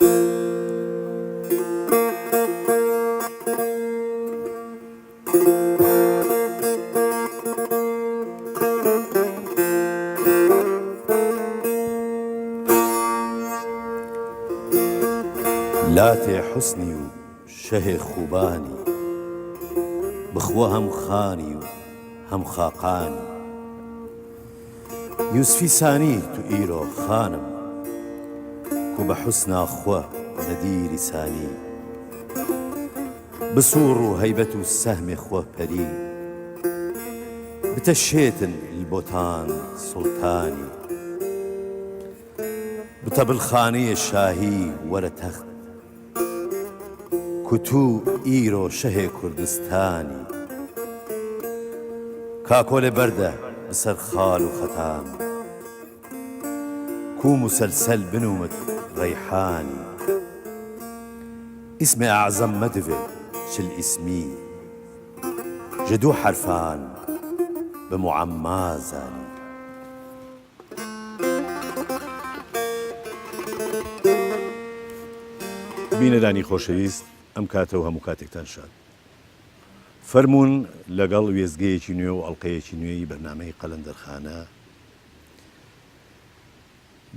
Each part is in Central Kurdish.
لاتێ حوسنی و شەهێ خوبانی بخوە هەم خانی و هەم خاقانی یوسفی سانی تو ئیرۆ خانم کو بە حوسنا خوە نەدیری سانی بسووڕ و هەیبەت و سەهمێ خوە پەری بتە شێتن لبۆتان سوڵتانی بتە بلخانەیە شاهی وەرە تەخت کو تو ئیرۆ شەهێ کوردستانی کاکۆلێ بەردە بسەر خال و خەتان کو موسەلسەل بنومت ڕەیحانی ئیسمێ ئەعزەم مەدڤێ چل ئیسمی ژ دوو حەرفان بە موعەمما زانی. بینەرانی خۆشەویست ئەم کاتە و هەموو کاتێکتان شاد. فەرموون لەگەڵ وێستگەیەکی نوێ و ئەڵقەیەکی نوێی بەرنامەی قەلەندەرخانە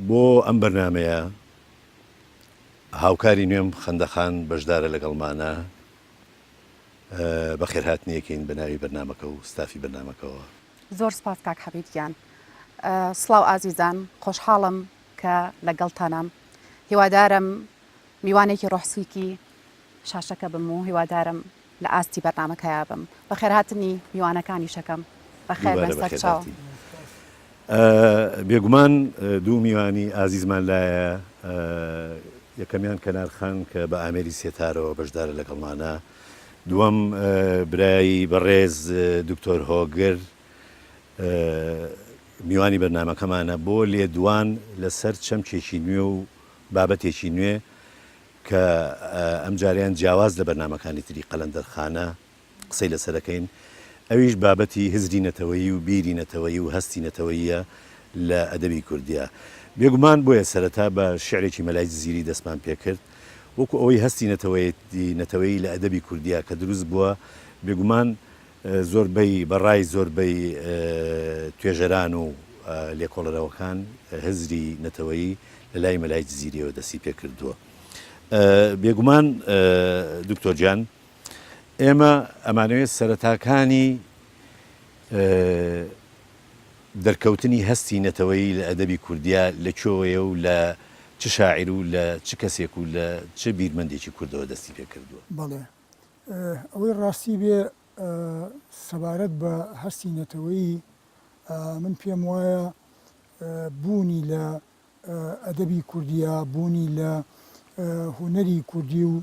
بۆ ئەم بەرنامەیە هاوکاری نوێم خەندەخان بەشدارە لەگەڵمانە بەخێرهاتنیەکەین بە ناوی بەرنامەکە و ستافی بەرنامەکەوە. زۆر سپاس کاک حەبیب گیان. سڵاو ئازیزان خۆشحاڵم کە لەگەڵتانام هیوادارم میوانێکی ڕۆحسووکی شاشەکە بم و هیوادارم لە ئاستی بەرنامەکەیا بم. بەخێرهاتنی میوانەکانیشەکەم. بەخێر بێن دووبارە سەرچاو. بەخێرهاتی. بێگومان دوو میوانی ئازیزمان لایە یەکەمیان کەنار خان کە بە ئامێری سێتارەوە بەشدارە لەگەڵمانە دووەم برای بەڕێز دکتۆر هۆگر میوانی بەرنامەکەمانە بۆ لێدوان لەسەر چەمکێکی نوێ و بابەتێکی نوێ کە ئەمجارەیان جیاواز لە بەرنامەکانی تری قەلەندەرخانە قسەی لەسەر ئەکەین ئەویش بابەتی هزری نەتەوەیی و بیری نەتەوەیی و هەستی نەتەوەییە لە ئەدەبی کوردیا. بێگومان بۆیە سەرەتا بە شیعرێکی مەلای جزیری دەستمان پێکرد وەکو ئەوەی هەستی نەتەوەیی لە ئەدەبی کوردیا کە دروست بووە بێگومان زۆربەی بە ڕای زۆربەی توێژەران و لێکۆڵەرەوەکان هزری نەتەوەیی لە لای مەلای جزیریەوە دەستی پێکردووە. بێگومان دکتۆر گیان ئێمە ئەمانەوێت سەرەتاکانی دەرکەوتنی هەستی نەتەوەیی لە ئەدەبی کوردیا لە کوێوەیە و لە چ شاعیر و لە چ کەسێک و لە چ بیرمەندێکی کوردەوە دەستی پێ کردووە؟ بەڵێ. ئەوەی ڕاستی بێ سەبارەت بە هەستی نەتەوەیی من پێم وایە بوونی لە ئەدەبی کوردییە، بوونی لە هونەری کوردی و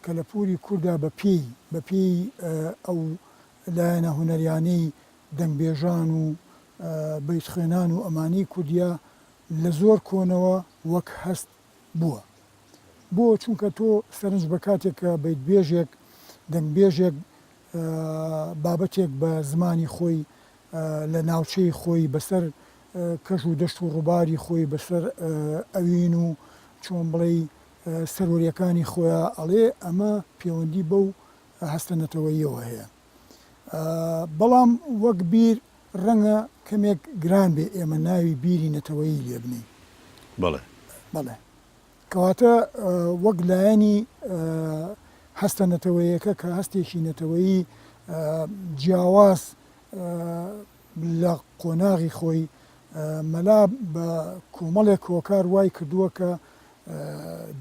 کەلەپووری کوردە بە پێی بە پێی ئەو لایەنە هونەریانەی دەنگبێژان و بەیتخوێنان و ئەمانەی کوردییە لە زۆر کۆنەوە وەک هەست بووە. بۆ؟ چونکە تۆ سەرنج بە کاتێک کە بەیتبێژێک، دەنگبێژێک بابەتێک بە زمانی خۆی لە ناوچەی خۆی بەسەر کەژ و دەشت و ڕووباری خۆی بەسەر ئەوین و چۆن بڵێی سەروەریەکانی خۆیا ئەڵێ ئەمە پێوەندی بەو هەستە نەتەوەییەوە هەیە. بەڵام وەک بیر ڕەنگە کەمێک گران بێ ئێمە ناوی بیری نەتەوەیی لێ بنێین. بەڵێ. بەڵێ. کەواتە وەک لایەنی هەستە نەتەوەیەکە کە هەستێکی نەتەوەیی جیاواز لە قۆناغی خۆی مەلا بە کۆمەڵێک هۆکار وای کردووە کە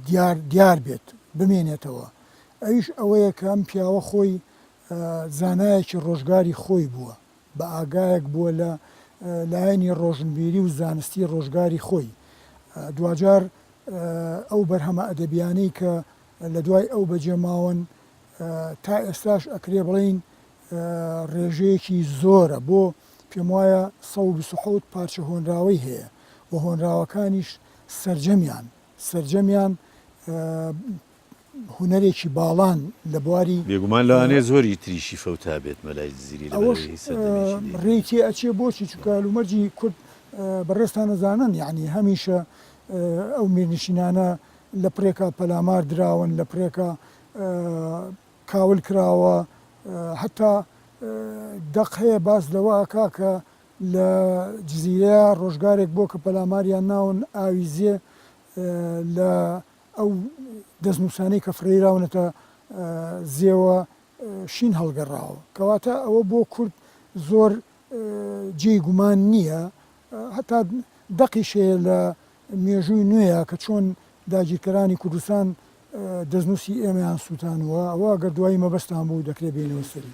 دیار دیار بێت بمێنێتەوە ئەویش ئەوەیە کە ئەم پیاوە خۆی زانایەکی ڕۆژگاری خۆی بووە بە ئاگایەک بووە لە لایەنی ڕۆشنبیری و زانستی ڕۆژگاری خۆی. دواجار ئەو بەرهەمە ئەدەبیانەی کە لە دوای ئەو بەجێ ماون تا ئێستاش ئەکرێ بڵێین ڕێژەیەکی زۆرە بۆ پێموایە 127 پارچە هۆنراوەی هەیە و هۆنراوەکانیش سەرجەمیان سەرجەمیان هونەرێکی باڵان لە بواری. بێگومان لەوانەیە زۆری تریشی فەوتابێت مەلای جزیری لەبەر ئەوەش ئەوەی هی سەردەمێکی دێرینە. ڕێی تێ ئەچێ بۆچی چونکە هەلومەرجی کورد بەڕێزتان ئەزانن یەعنی هەمیشە ئەو میرنشینانە. لە پرێکا پەلامار دراون، لە پرێکا کاول کراوە، هەتا دەق هەیە باس لەوە ئەکا کە لە جزیرەیا ڕۆژگارێک بووە کە پەلاماریان ناون ئاوی زێ لە ئەو دەستنووسانەی کە فڕێیراونەتە زێوە شین هەڵگەڕاوە. کەواتە ئەوە بۆ کورد زۆر جێی گومان نییە، هەتا دەقیش هەیە لە مێژووی نوێیا کە چۆن داگیرکەرانی کوردستان دەستنووسی ئێمەیان سووتانووە، ئەوە گەر دوایی مەبەستان بوو دەکرێ بێینەوە سەری.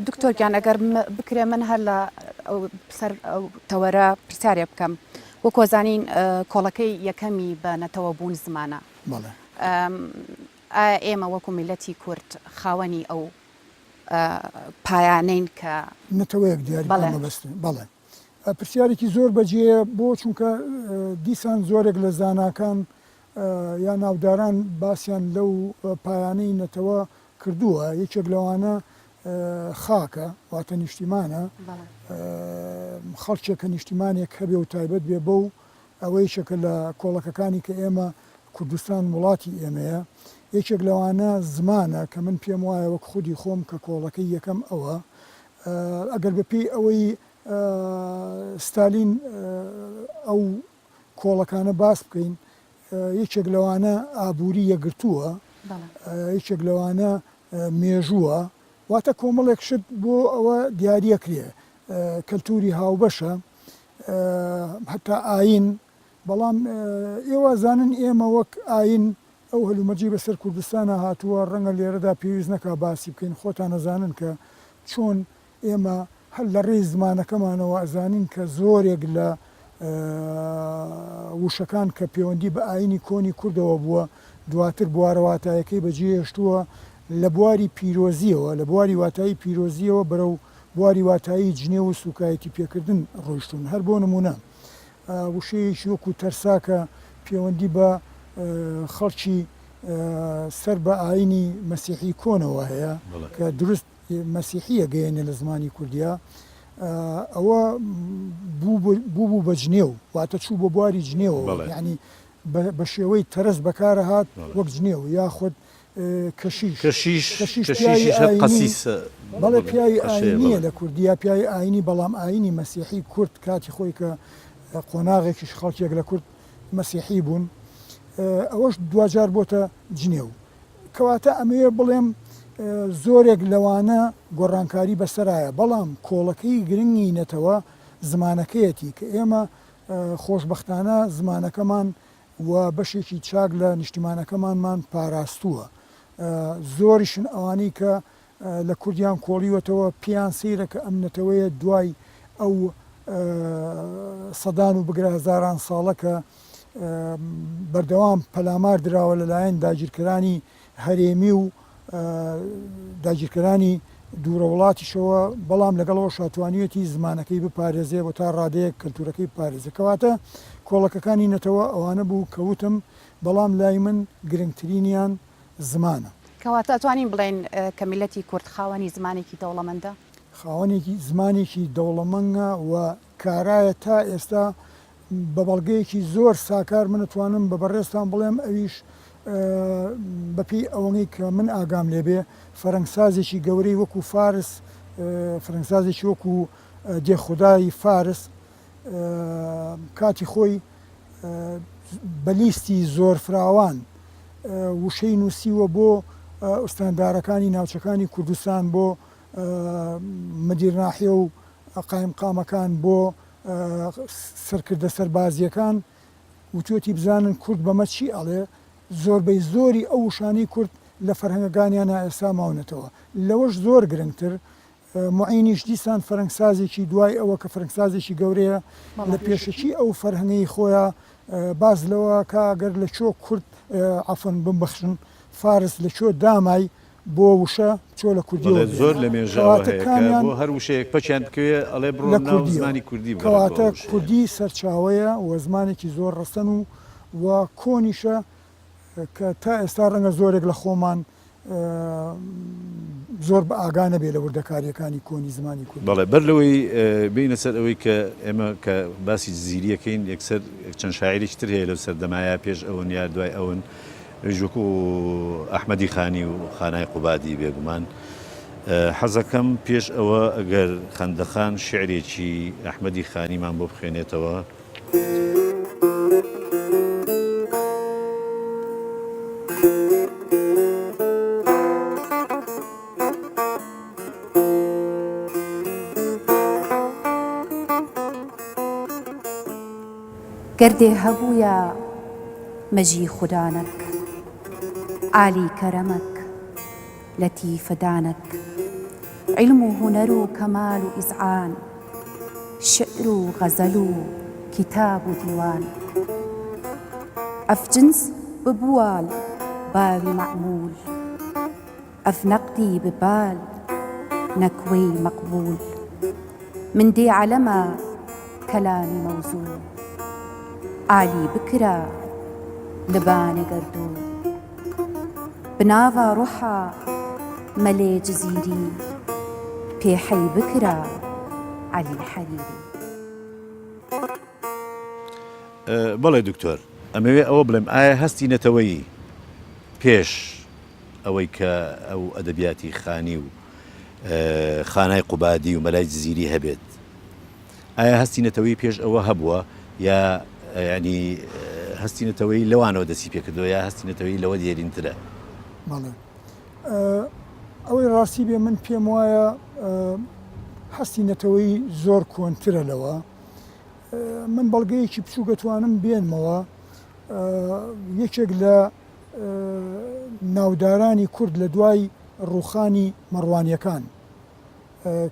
دکتۆر گیان ئەگەر بکرێ من هەر لە سەر ئەو تەوەرە پرسیارێ بکەم. وەکۆ زانین کۆڵەکەی یەکەمی بە نەتەوە بوون زمانە. بەڵێ. ئایا ئێمە وەکو میللەتی کورد خاوەنی ئەو پایانەین کە. نەتەوەیەک دیاری بکەم مەبەستت؟ بەڵێ. پرسیارێکی زۆر بەجێیە بۆ چونکە دیسان زۆرێک لە زاناکان یا ناوداران باسیان لەو پایانەی نەتەوە کردووە یەکێک لەوانە خاکە واتە نیشتیمانە خەڵکێک کە نیشتیمانێک هەبێ و تایبەت بێ بەو ئەوە یەکێکە لە کۆڵەکەکانی کە ئێمە کوردستان وڵاتی ئێمەیە یەکێک لەوانە زمانە کە من پێم وایە وەک خودی خۆم کە کۆڵەکەی یەکەم ئەوە ئەگەر بە پێی ئەوەی ستالین ئەو کۆڵەکانە باس بکەین یەکێک لەوانە ئابووری یەکگرتووە، یەکێک لەوانە مێژووە، واتە کۆمەڵێک شت بۆ ئەوە دیاریەکرێ کەلتوری هاوبەشە هەتا ئاین، بەڵام ئێوە ئەزانن ئێمە وەک ئاین ئەو هەلومەرجەی بەسەر کوردستانا هاتووە ڕەنگە لێرەدا پێویست نەکا باسی بکەین، خۆتان ئەزانن کە چۆن ئێمە هەر لە ڕێی زمانەکەمانەوە ئەزانین کە زۆرێک لە وشەکان کە پێوەندی بە ئایینی کۆنی کوردەوە بووە دواتر بوارە واتایەکەی بەجێهێشتووە لە بواری پیرۆزییەوە لە بواری واتایی پیرۆزییەوە بەرەو بواری واتایی جنێو و سووکایەتی پێکردن ڕۆیشتوون هەر بۆ نموونە وشەیەکی وەکوو تەرسا کە پێوەندی بە خەڵکی سەر بە ئایینی مەسیحی کۆنەوە هەیە کە دروست مەسیحییە گەیەنێ لە زمانی کوردیا ئەوە بوو بوو بە جنێو واتە چوو بۆ بواری جنێوەوە یعنی بە شێوەی تەرەز بەکارە هات وەک جنێو یاخود کەشیش کەشیش کەشیش هەر قەسیسە بەڵێ پیاوی ئاینیە لە کوردیا پیاوی ئاینی بەڵام ئاینی مەسیحی کورد کاتی خۆی کە قۆناغێکیش خەڵکێک لە کورد مەسیحی بوون ئەوەش دواجار بۆتە جنێو کەواتە ئەمەوێ بڵێم زۆرێک لەوانە گۆڕانکاری بەسەرایە بەڵام کۆڵەکەی گرنگی نەتەوە زمانەکەیەتی کە ئێمە خۆشبەختانە زمانەکەمان و بەشێکی چاک لە نیشتیمانەکەمانمان پاراستووە. زۆریشن ئەوانەی کە لە کوردیان کۆڵیوەتەوە پێیان سەیرە کە ئەم نەتەوەیە دوای ئەو سەدان و بگرە هەزاران ساڵە کە بەردەوام پەلامار دراوە لەلایەن داگیرکەرانی هەرێمی و داگیرکەرانی دوورە وڵاتیشەوە، بەڵام لەگەڵ ئەوەشا توانیویەتی زمانەکەی بپارێزێ و تا ڕادەیەک کەلتوورەکەی بپارێزێ. کەواتە کۆڵەکەکانی نەتەوە ئەوانە بوو کە وتم، بەڵام لای من گرنگترینیان زمانە. کەواتە ئەتوانین بڵێین کە میللەتی کورد خاوەنی زمانێکی دەوڵەمەندە؟ خاوەنێکی زمانێکی دەوڵەمەنگە و کارایە تا ئێستا بە بەڵگەیەکی زۆر ساکار من ئەتوانم بە بەڕێزتان بڵێم ئەویش بە پێی ئەوەی کە من ئاگام لێ بێ فەرەنگسازێکی گەورەی وەکو فارس فەرەنگسازێکی وەکو دێخودای فارس کاتی خۆی بە لیستی زۆر فراوان وشەی نووسیوە بۆ ئوستاندارەکانی ناوچەکانی کوردستان بۆ مدیر ناحیە و قایمقامەکان بۆ سەرکردە سەربازییەکان وتویەتی بزانن کورد بەمە چی ئەڵێ، زۆربەی زۆری ئەو وشانەی کورد لە فەرهەنگەکانیانا ئێستا ماونەتەوە. لەوەش زۆر گرنگتر موعینیش دیسان فەرەنگسازێکی دوای ئەوە کە فەرەنگسازێکی گەورەیە لە پێشەکی ئەو فەرهەنگەی خۆیا باس لەوە کا گەر لە کوێ کورد عەفوەن بمبەخشن فارس لە کوێ دامای بۆ وشە چۆ لە کوردیەوە بەڵێ زۆر بێنە لە مێژە ئەوە کەواتە هەیە کە کامیان بۆ هەر وشەیەک پەکیان بکەوێ ئەڵێ بڕۆ لە ناو کوردیەوە زمانی کوردی بگەڕێ بۆ ئەو کەواتە وشەیە. کوردی سەرچاوەیە و زمانێکی زۆر ڕەسەن و و کۆنیشە کە تا ئێستا ڕەنگە زۆرێک لە خۆمان. زۆر بە ئاگا نەبێ لە وردەکارییەکانی کۆنی زمانی کوردی. بەڵێ، بەر لەوەی بێینە سەر ئەوەی کە ئێمە کە باسی جزیری ئەکەین یەکسەر چەند شاعیرێکی تر هەیە لەو سەردەمە یا پێش ئەون یا دوای ئەون ئەویش وەکوو ئەحمەدی خانی و خانای قوبادی بێگومان حەزەکەم پێش ئەوە ئەگەر خەندەخان شیعرێکی ئەحمەدی خانیمان بۆ بخوێنێتەوە. گەردێ هەبوویا مەژی خودانەک، عالی کەرەمەک، لەتیفە دانەک، عیلم و هونەر و کەمال و ئیزعان، شیعر و غەزەل و کیتاب و دیوان. ئەف جنس ببوال باوی مەعموول، ئەف نەقدی ببال نەکوەی مەقبوول. من دێ عەلەمە کەلامی مەوزوو، عالی بکرە لبانێ گەردوو. بناڤا ڕوحا مەلێ جزیری پێ حەی بکرا عەلی حەریری. بەڵێ دکتۆر، ئەمەوێ ئەوە بڵێم ئایا هەستی نەتەوەیی پێش ئەوەی کە ئەو ئەدەبیاتی خانی و خانای قوبادی و مەلای جزیری هەبێت، ئایا هەستی نەتەوەیی پێش ئەوە هەبووە یا یانی هەستی نەتەوەیی لەوانەوە دەستی پێکردووە یا هەستی نەتەوەیی لەوە دێرینترە؟ بەڵێ ئەوەی ڕاستی بێ من پێم وایە هەستی نەتەوەیی زۆر کۆنترە لەوە من بەڵگەیەکی بچووک ئەتوانم بێنمەوە یەکێک لە ناودارانی کورد لە دوای ڕووخانی مەڕوانیەکان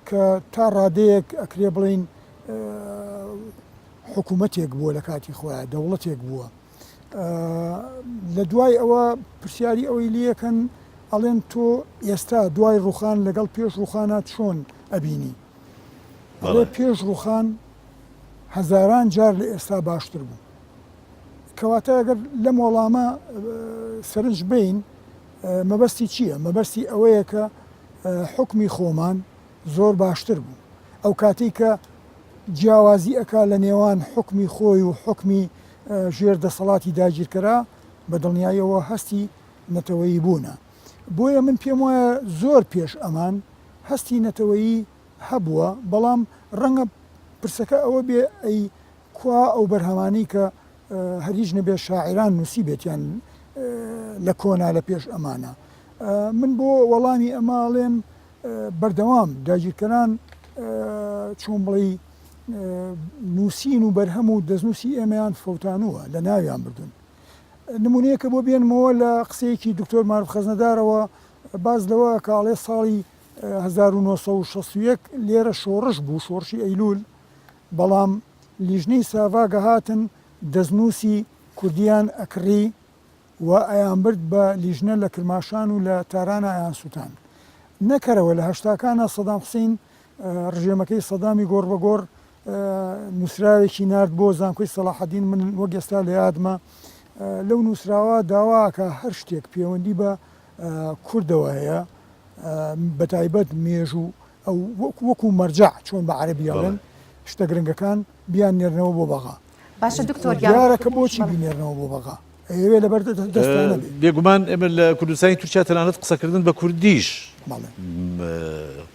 کە تا ڕادەیەک ئەکرێ بڵێین حکوومەتێک بووە لە کاتی خۆیان دەوڵەتێک بووە لە دوای ئەوە پرسیاری ئەوەی لەکەن ئەڵێن تۆ ئێستا دوای ڕوخان لەگەڵ پێش ڕوخانە چۆن ئەبینی ئەڵێ پێش ڕوخان هەزاران جار لە ئێستا باشتر بوو کەواتە ئەگەر لەم وەڵامە سەرنج بین مەبەستی چییە؟ مەبەستی ئەوەیە کە حوکمی خۆمان زۆر باشتر بوو. ئەو کاتەی کە جیاوازی ئەکا لە نێوان حوکمی خۆی و حوکمی ژێر دەسەڵاتی داگیرکەرا، بە دڵنیاییەوە هەستی نەتەوەیی بوونە. بۆیە من پێم وایە زۆر پێش ئەمان هەستی نەتەوەیی هەبووە، بەڵام ڕەنگە پرسەکە ئەوە بێ ئەی کوا ئەو بەرهەمانەی کە هەر هیچ نەبێ شاعیران نووسیبێتیان لە کۆنا لە پێش ئەمانە؟ من بۆ وەڵامی ئەمە ئەڵێم بەردەوام داگیرکەران چۆن بڵێی نووسین و بەرهەم و دەستنووسی ئێمەیان فەوتانووە لە ناویان بردوون. نمونەیەکە بۆ بێنمەوە لە قسەیەکی دکتۆر مارف خەزنەدارەوە باس لەوە ئەکا ئەڵێ ساڵی 1961 لێرە شۆڕش بوو شۆڕشی ئەیلول بەڵام لیژنەی ساڤاک هاتن دەستنووسی کوردیان ئەکڕی و ئەیانبرد بە لیژنە لە کرماشان و لە تارانا ئەیانسوتاند. نەکەرەوە لە هەشتاکانا سەدام حسین ڕژێمەکەی سەدامی گۆڕ بە گۆڕ نووسراوێکی نارد بۆ زانکۆی سەڵاحەدین من وەک ئێستا لە یادمە لەو نووسراوە داوا ئەکا هەر شتێک پێوەندی بە کوردەوە هەیە بەتایبەت مێژوو ئەو وەکو مەرجەع چۆن بە عەرەبی ئەڵێن شتە گرنگەکان بیاننێرنەوە بۆ بەغا. باشە دکتۆر گیان. دیارە کە بۆچی بینێرنەوە بۆ بەغا؟ ئەیەوێ لەبەر دەستا نەبێ. بێگومان ئێمە لە کوردستانی تورکیا تەنانەت قسەکردن بە کوردیش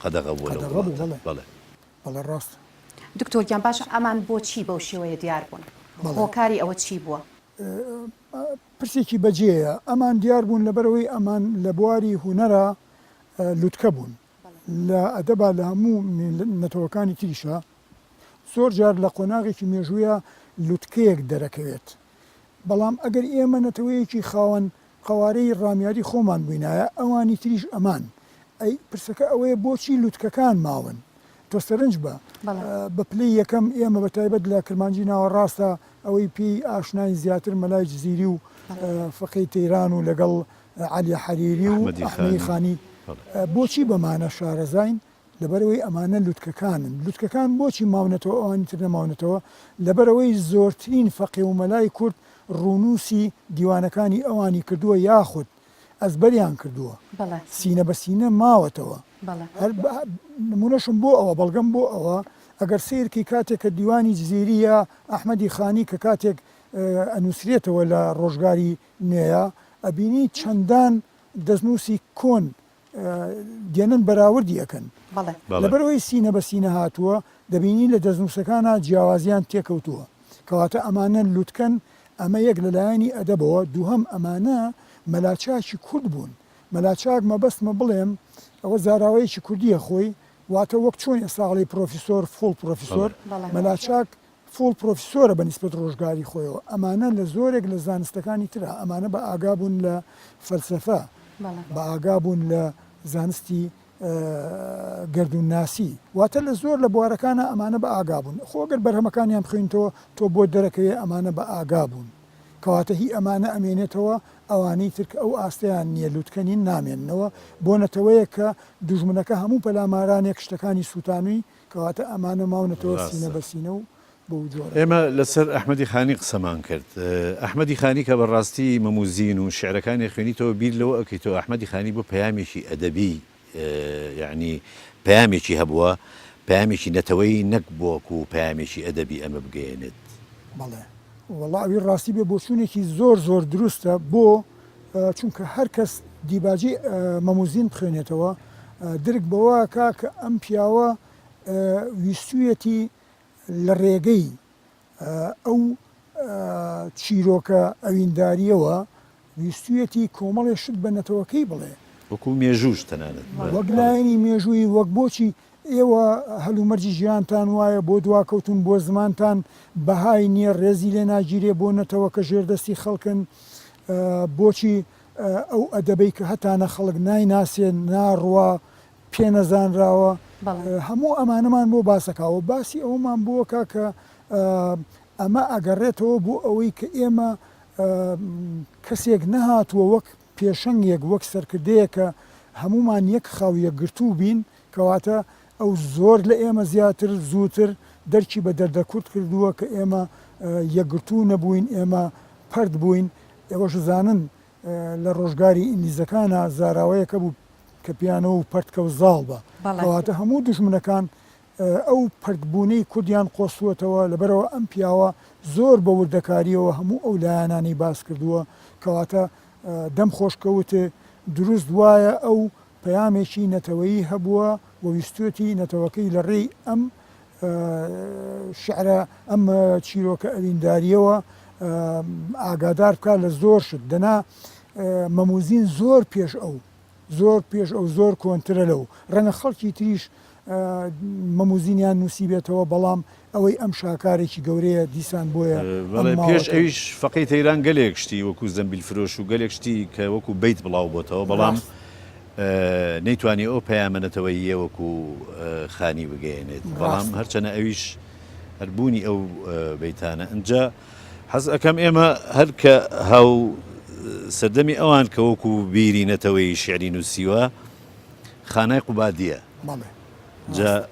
قەدەغە بووە لەو وڵاتە. بەڵێ. بەڵێ ڕاستە. دکتۆر گیان باشە ئەمان بۆچی بەو شێوەیە دیار بوون؟ هۆکاری ئەوە چی بووە؟ پرسێکی بەجێیە. ئەمان دیار بوون لەبەرئەوەی ئەمان لە بواری هونەرا لوتکە بوون. لە ئەدەبا لە هەموو نەتەوەکانی تریشا زۆر جار لە قۆناغێکی مێژوویا لوتکەیەک دەرەکەوێت. بەڵام ئەگەر ئێمە نەتەوەیەکی خاوەن قەوارەی ڕامیاری خۆمان بووینایە ئەوانی تریش ئەمان. ئەی پرسەکە ئەوەیە بۆچی لوتکەکان ماون؟ تۆ سەرنج بە بە پلەی یەکەم ئێمە بە تایبەت لە کرمانجی ناوەڕاستە ئەوەی پێی ئاشناین زیاتر مەلای جزیری و فەقێی تەیران و لەگەڵ عەلی حەریری و ئەحمەدی خانی بۆچی بەمانە شارەزاین؟ لەبەرئەوەی ئەمانە لوتکەکانن. لوتکەکان بۆچی ماونەتەوە ئەوانی تر نەماونەتەوە؟ لەبەرئەوەی زۆرترین فەقێ و مەلای کورد ڕوونووسی دیوانەکانی ئەوانی کردووە یاخود. ئەزبەریان کردووە. بەڵێ. سینە بە سینە ماوەتەوە. بەڵێ. هەر نموونەشم بۆ ئەوە، بەڵگەم بۆ ئەوە، ئەگەر سەیر کەی کاتێک کە دیوانی جزیری یا ئەحمەدی خانی کە کاتێک ئەنووسرێتەوە لە ڕۆژگاری نوێیا، ئەبینی چەندان دەستنووسی کۆن دێنن بەراوردی ئەکەن. بەڵێ. بەڵێ. لەبەرئەوەی سینە بە سینە هاتووە، دەبینی لە دەستنووسەکانا جیاوازیان تێکەوتووە. کەواتە ئەمانە لوتکەن، ئەمە یەک لە لایەنی ئەدەبەوە، دووهەم ئەمانە مەلا چاکی کورد بوون. مەلا چاک مەبەستمە بڵێم ئەوە زاراوەیەکی کوردییە خۆی، واتە وەک چۆن ئێستا ئەڵێی پرۆفیسۆر، full پرۆفیسۆر، بەڵێ. مەلا چاک full پرۆفیسۆرە بە نیسبەت ڕۆژگاری خۆیەوە، ئەمانە لە زۆرێک لە زانستەکانی ترا، ئەمانە بە ئاگا بوون لە فەلسەفە، بە ئاگا بوون لە زانستی گەردوونناسی، واتە لە زۆر لە بوارەکانا ئەمانە بە ئاگا بوون، خۆ گەر بەرهەمەکانیان بخوێنیتەوە تۆ بۆت دەرەکەوێ ئەمانە بە ئاگا بوون، کەواتە هی ئەمانە ئەمێنێتەوە، ئەوانەی تر کە ئەو ئاستەیان نییە لوتکە نین نامێننەوە، بۆ نەتەوەیەک کە دوژمنەکە هەموو پەلامارانێک شتەکانی سووتانووی، کەواتە ئەمانە ماونەتەوە سینە ڕاستە. بە سینە و بەو جۆرە. ئێمە لەسەر ئەحمەدی خانی قسەمان کرد. ئەحمەدی خانی کە بە ڕاستی مەم و زین و شیعرەکانی ئەخوێنیتەوە بیر لەوە ئەکەیتەوە ئەحمەدی خانی بۆ پەیامێکی ئەدەبی یەعنی پەیامێکی هەبووە، پەیامێکی نەتەوەیی نەک بۆ وەکوو پەیامێکی ئەدەبی ئەمە بگەیەنێت. بەڵێ وەڵا ئەوی ڕاستی بێ بۆچوونێکی زۆر زۆر دروستە بۆ چونکە هەر کەس دیباجەی مەم و زین بخوێنێتەوە درک بەوە ئەکا کە ئەم پیاوە ویستوویەتی لە ڕێگەی ئەو چیرۆکە ئەویندارییەوە ویستوویەتی کۆمەڵێ شت بە نەتەوەکەی بڵێ. وەکوو مێژووش تەنانەت. وەک لایەنی مێژوویی، وەک بۆچی ئێوە هەلومەرجی ژیانتان وایە، بۆ دواکەوتوون، بۆ زمانتان بەهای نییە، ڕێزی لێ ناگیرێ، بۆ نەتەوەکە ژێردەستی خەڵکن، بۆچی ئەو ئەدەبەی کە هەتانە خەڵک نایناسێ، ناڕوا، پێ نەزانراوە، هەموو ئەمانەمان بۆ باس ئەکا و باسی ئەوەمان بۆ ئەکا کە ئەمە ئەگەڕێتەوە بۆ ئەوەی کە ئێمە کەسێک نەهاتووە وەک پێشەنگێک، وەک سەرکردەیەک کە هەموومان یەک خاو یەکگرتوو بین، کەواتە ئەو زۆر لە ئێمە زیاتر زووتر دەرکی بە دەردە کورد کردووە کە ئێمە یەکگرتوو نەبووین، ئێمە پەرت بووین، ئێوەش ئەزانن لە ڕۆژگاری ئینگلیزەکانا زاراوەیەک هەبوو کە پێیانەوە و پەرتکە و زاڵ بە، کەواتە هەموو دوژمنەکان ئەو پەرت بوونەی کوردیان قۆستووەتەوە، لەبەرئەوە ئەم پیاوە زۆر بە وردەکارییەوە هەموو ئەو لایەنانەی باس کردووە، کەواتە دەم خۆش کەوت دروست وایە ئەو پەیامێکی نەتەوەیی هەبووە و ویستوویەتی نەتەوەکەی لە ڕێی ئەم شیعرە ئەم چیرۆکە ئەویندارییەوە ئاگادار بکات لە زۆر شت، دەنا مەموزین زۆر پێش ئەو زۆر پێش ئەو زۆر کۆنترە لەو، ڕەنگە خەڵکی تریش مەموزینیان نووسیبێتەوە، بەڵام ئەوەی ئەم شاکارێکی گەورەیە دیسان بۆیە ئەم بەڵێ پێش ماوەتەوە. ئەویش فەقێی تەیران گەلێک شتی وەکوو زەمبیل فرۆش و گەلێک شتی کە وەکوو بەیت بڵاو بۆتەوە بەڵام ڕاست. نەیتوانی ئەو پەیامە نەتەوەییە وەکوو خانی بگەیەنێت بەڵام ڕاستە. هەرچەنە ئەویش هەر بوونی ئەو بەیتانە ئنجا حەز ئەکەم ئێمە هەر کە هاو سەردەمی ئەوان کە وەکوو بیری نەتەوەیی شیعری نووسیوە خانای قوبادییە. بەڵێ جا ڕاستە.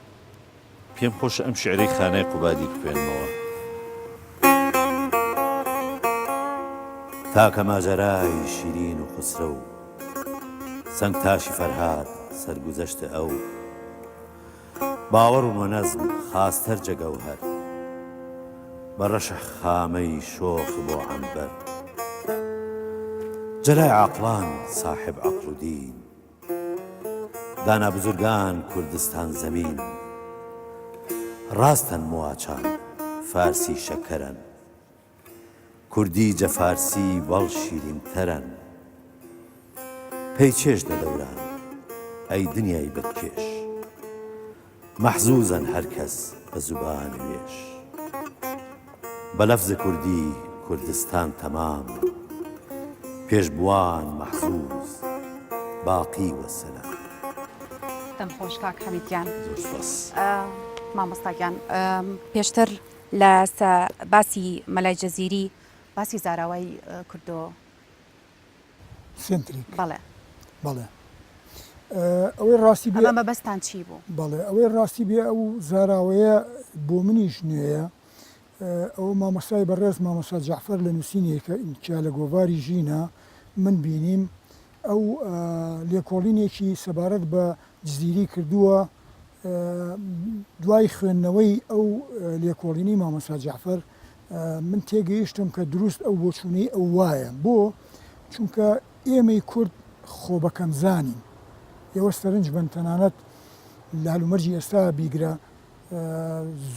پێم خۆشە ئەم شیعرەی خانای قوبادی بخوێنمەوە. تاکە ماجەرای شیرین و خوسرەو، سەنگ تاشی فەرهاد سەرگوزەشت ئەو. باوەڕ و نەزم خاستر جە گەوهەر، بە ڕەشح خامەی شۆخ بۆ عەنبەر. جەلای عاقڵان ساحب عەقڵ و دین. دانا بزرگان کوردستان زەمین. ڕاستەن مواچان فارسی شەکەرەن. کوردی جە فارسی بەڵ شیرینتەرەن. پەی چێژ دە دەوران ئەی دنیای بەدکێش. مەحزوزەن هەر کەس بە زوبان وێش. بە لەفز کوردی کوردستان تەمام. پێش بوان مەحزوز باقی وەسەلام. دەم خۆش کاک حەمید گیان. زۆر سوپاس. مامۆستا گیان پێشتر لە سە باسی مەلای جەزیری باسی زاراوای کوردۆ سێنتریک. بەڵێ. بەڵێ. ئەوەی ڕاستی بێ. ئەمە مەبەستتان چی بوو؟ بەڵێ ئەوەی ڕاستی بێ ئەو زاراوەیە بۆ منیش نوێیە. ئەوە مامۆستای بەڕێز مامۆستا جەعفەر لە نووسینێکیا لە گۆڤاری ژینا من بینیم. ئەو لێکۆڵینێکی سەبارەت بە جزیری کردووە، دوای خوێندنەوەی ئەو لێکۆڵینەی مامۆستا جەعفەر من تێگەیشتم کە دروست ئەو بۆچوونەی ئەو وایە. بۆ؟ چونکە ئێمەی کورد خۆبەکەمزانین. ئێوە سەرنج بەن تەنانەت لە هەلومەرجی ئێستا بیگرە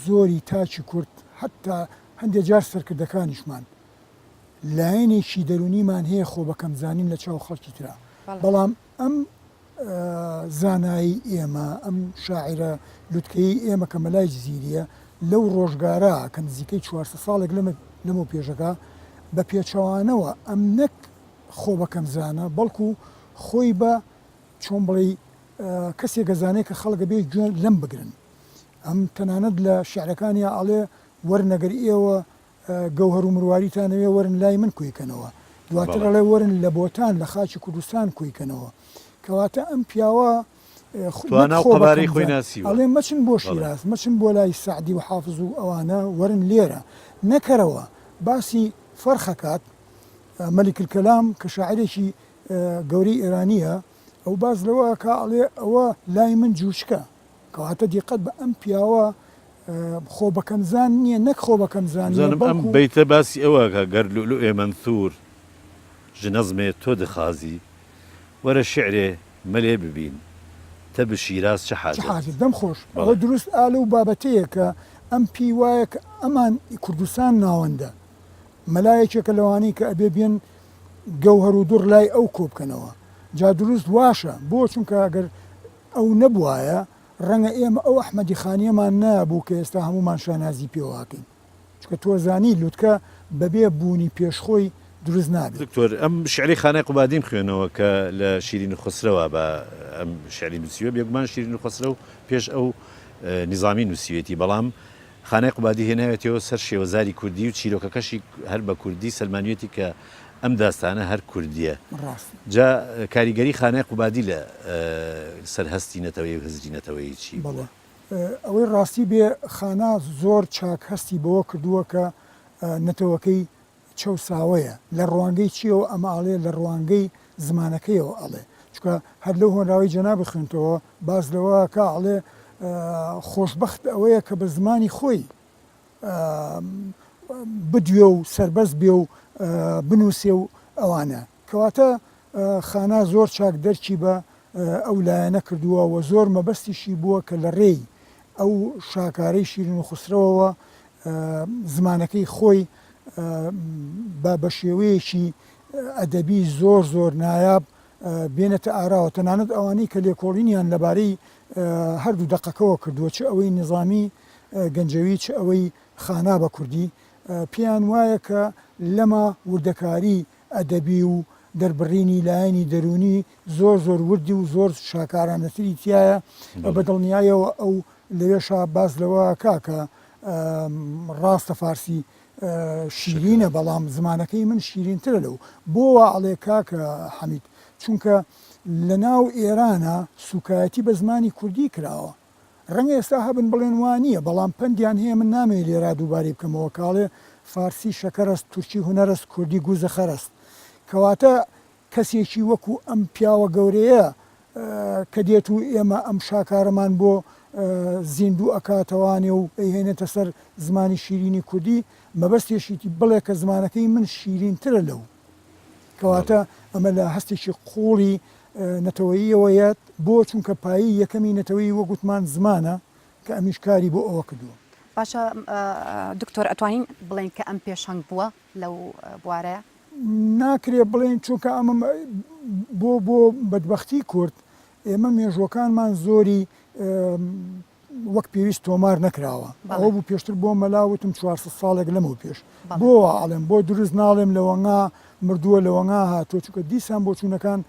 زۆری تاکی کورد حەتتا هەندێ جار سەرکردەکانیشمان لایەنێکی دەروونیمان هەیە خۆبەکەمزانین لە چاو خەڵکی ترا. بەڵام ئەم زانایەی ئێمە، ئەم شاعیرە لوتکەیەی ئێمە کە مەلای جزیرییە، لەو ڕۆژگارە کە نزیکەی 400 ساڵێک لەمەو پێشەکە، بە پێچەوانەوە ئەم نەک خۆ بە کەمزانە، بەڵکو خۆی بە چۆن بڵێی کەسێک ئەزانێ کە خەڵک ئەبێ گوێ لەم بگرن. ئەم تەنانەت لە شیعرەکانیا ئەڵێ وەرن ئەگەر ئێوە گەوهەر و مرواریتان ئەوێ وەرن لای من کۆی کەنەوە. دواتر بەڵێ. ئەڵێ وەرن لە بۆتان لە خاکی کوردستان کۆی کەنەوە. کەواتە ئەم پیاوە نەک توانا و خۆ بە قەبارەی خۆی کەمزان ناسیوە. ئەڵێ مەچن بۆ بەڵێ. شیراز، مەچن بۆ لای سەعدی و حافز و ئەوانە وەرن لێرە. نەکەرەوە باسی فەرخ ئەکات، مەلیک الکەلام کە شاعیرێکی گەورەی ئێرانییە، ئەو باس لەوە ئەکا ئەڵێ ئەوە لای من جووچکە. کەواتە دیقەت بە ئەم پیاوە خۆ بەکەمزان نییە، نەک خۆ بەکەمزان نییە بزانم ئەم بەڵکو. بەیتە باسی ئەوە ئەکا گەر لوئلوئێ مەنثور ژ نەزمێ تۆ دخازی وەرە شعرێ مەلێ ببین تە ب شیراز چ چ حاجەت. حاجەت؟ دەم خۆش. ئەوە بەڵێ. دروست ئا لەو بابەتەیە کە ئەم پێی وایە کە ئەمان کوردستان ناوەندە. مەلا یەکێکە لەوانەی کە ئەبێ بێن گەوهەر و دوڕ لای ئەو کۆ بکەنەوە. جا دروست واشە. بۆ؟ چونکە گەر ئەو نەبوایە ڕەنگە ئێمە ئەو ئەحمەدی خانییەمان نەبوو کە ئێستا هەموومان شانازی پێوە ئەکەین. چونکە تۆ زانی لوتکە بەبێ بوونی پێش خۆی دروست نابێت. دکتۆر ئەم شیعرەی خانای قوبادیم خوێنەوە کە لە شیرین خوسرەوە بە ئەم شیعری نووسیوە، بێگومان شیرین خوسرەو پێش ئەو نیزامی نووسیوێتی، بەڵام خانای قوبادی هێناوێتیەوە سەر شێوەزاری کوردی و چیرۆکەکەشی هەر بە کوردی سەلمانویەتی کە ئەم داستانە هەر کوردیە. ڕاستە. جا کاریگەری خانای قوبادی لە سەر هەستی نەتەوەیی و هزری نەتەوەیی چی بەڵێ. بووە؟ ئەوەی ڕاستی بێ خانا زۆر چاک هەستی بەوە کردووە کە نەتەوەکەی چەوساوەیە. لە ڕوانگەی چییەوە ئەمە ئەڵێ؟ لە ڕوانگەی زمانەکەیەوە ئەڵێ. چونکە هەر لەو هۆنراوەی جەنابت خوێندتەوە باس لەوە ئەکا ئەڵێ خۆشبەخت ئەوەیە کە بە زمانی خۆی بدوێ و سەربەست بێ و بنووسێ و ئەوانە. کەواتە خانا زۆر چاک دەرکی بە ئەو لایەنە کردووە و زۆر مەبەستیشی بووە کە لە ڕێی ئەو شاکارەی شیرین و خوسرەوەوە زمانەکەی خۆی بە بە شێوەیەکی ئەدەبی زۆر زۆر نایاب بێنێتە ئاراوە. تەنانەت ئەوانەی کە لێکۆڵینیان لەبارەی هەردوو دەقەکەوە کردووە، چ ئەوەی نیزامی گەنجەوی چ ئەوەی خانا بە کوردی، پێیان وایە کە لەمە وردەکاری ئەدەبی و دەربڕینی لایەنی دەروونی زۆر زۆر وردی و زۆر شاکارانەتری تیایە. بە دڵنیایەوە ئەو لەوێشا باس لەوە ئەکا کە ڕاستە فارسی شیرینە بەڵام زمانەکەی من شیرینترە لەو. بۆ وا ئەڵێ کاک حەمید؟ چونکە لەناو ئێرانا سووکایەتی بە زمانی کوردی کراوە. ڕەنگە ئێستا هەبن بڵێن وا نییە، بەڵام پەندیان هەیە من نامەوێ لێرا دووبارەی بکەمەوە کە ئەڵێ فارسی شەکەر است، تورکی هونەر است، کوردی گوزە خەر است. کەواتە کەسێکی وەکو ئەم پیاوە گەورەیە کە دێت و ئێمە ئەم شاکارەمان بۆ زیندوو ئەکاتەوانێ و ئەیهێنێتە سەر زمانی شیرینی کوردی، مەبەستێشیتی بڵێ کە زمانەکەی من شیرینترە لەو. کەواتە ئەمە لە هەستێکی قووڵی نەتەوەییەوە یەت، بۆ؟ چونکە پایەی یەکەمی نەتەوەیی وەک وتمان زمانە، کە ئەمیش کاری بۆ ئەوە کردووە. باشە دکتۆر ئەتوانین بڵێین کە ئەم پێشەنگ بووە لەو بوارەیا؟ ناکرێ بڵێین چونکە ئەمە بۆ بۆ بەدبەختی کورد ئێمە مێژووەکانمان زۆری وەک پێویست تۆمار نەکراوە. ئەوە بوو پێشتر بۆ مەلا وتم 400 ساڵێک لەمەو پێش. بۆ وا ئەڵێم؟ بۆ دروست ناڵێم لەوەنگا مردووە لەوەنگا هاتووە چونکە دیسان بۆچوونەکان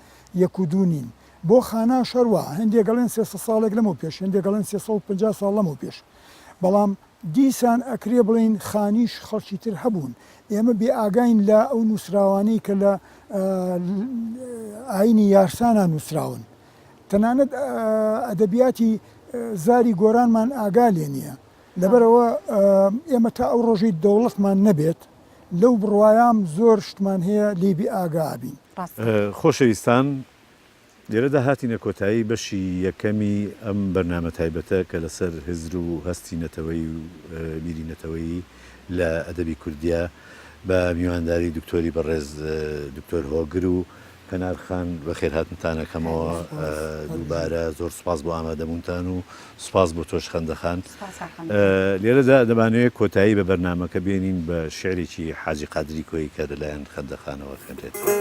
یەک و دوو نین. بۆ خاناش هەروا، هەندێک ئەڵێن 300 ساڵێک لەمەو پێش، هەندێک ئەڵێن 350 ساڵ لەمەو پێش. بەڵام دیسان ئەکرێ بڵێین خانیش خەڵکی تر هەبوون. ئێمە بێ ئاگاین لە ئەو نووسراوانەی کە لە ئایینی یارسانا نووسراون. تەنانەت ئەدەبیاتی زاری گۆرانمان ئاگا لێ نییە. لەبەرئەوە ئێمە تا ئەو ڕۆژەی دەوڵەتمان نەبێت، لەو بڕوایام زۆر شتمان هەیە لێی بێ ئاگا ئەبین. ڕاستە. خۆشەویستان لێرەدا هاتینە کۆتایی بەشی یەکەمی ئەم بەرنامە تایبەتە کە لەسەر هزر و هەستی نەتەوەیی و بیری نەتەوەیی لە ئەدەبی کوردییە بە میوانداری دکتۆری بەڕێز دکتۆر هۆگر و کەنار خان بەخێرهاتنتان ئەکەمەوە دووبارە زۆر سوپاس بۆ ئامادەبوونتان و سوپاس بۆ تۆش خەندە خان. لێرەدا دەمانەوێت کۆتایی بە بەرنامەکە بێنین بە شیعرێکی حاجی قادری کۆیی کە لەلایەن خەندە خانەوە خوێنرێتەوە.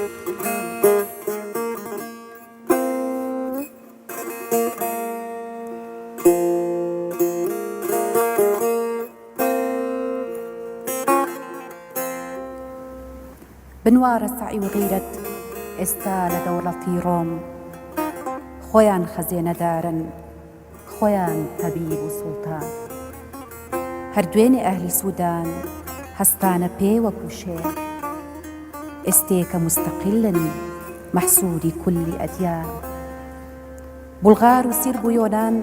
بنوارە سەعی و غیرەت ئێستا لە دەوڵەتی ڕۆم خۆیان خەزێنەدارن خۆیان تەبیب و سوڵتان هەر دوێنێ ئەهلی سودان هەستانە پێ وەکو شێر ئێستێکە موستەقیلن مەحسودی کولی ئەدیان بوڵغار و سیرب و یۆنان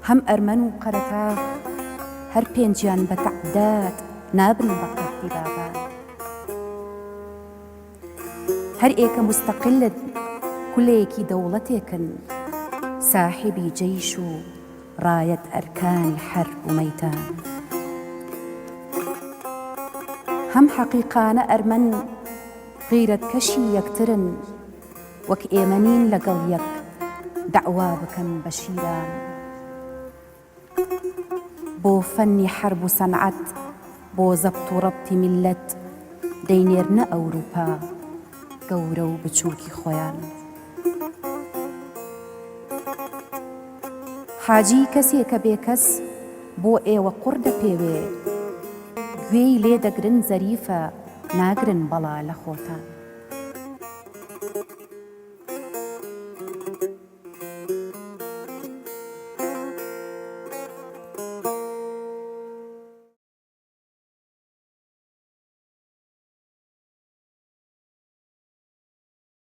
هەم ئەرمەن و قەرەتاغ هەر پێنجیان بە تەعداد نابن بە قەدی بابان هەر ئێکە موستەقلن کولێکی دەوڵەتێکن ساحێبی جەیش و ڕایەت ئەرکانی حەرب و مەیدان هەم حەقیقانە ئەرمەن غیرەتکەشی یەکترن وەک ئێمە نین لەگەڵ یەک دەعوا بکەن بە شیران بۆ فەنی حەرب و سەنعەت بۆ زەبت و ڕەبتی میللەت دەینێرنە ئەوروپا گەورە و بچووکی خۆیان. حاجی کەسێکە بێکەس بۆ ئێوە قوڕ دەپێوێ گوێی لێ دەگرن زەریفە ناگرن بەڵا لە خۆتان.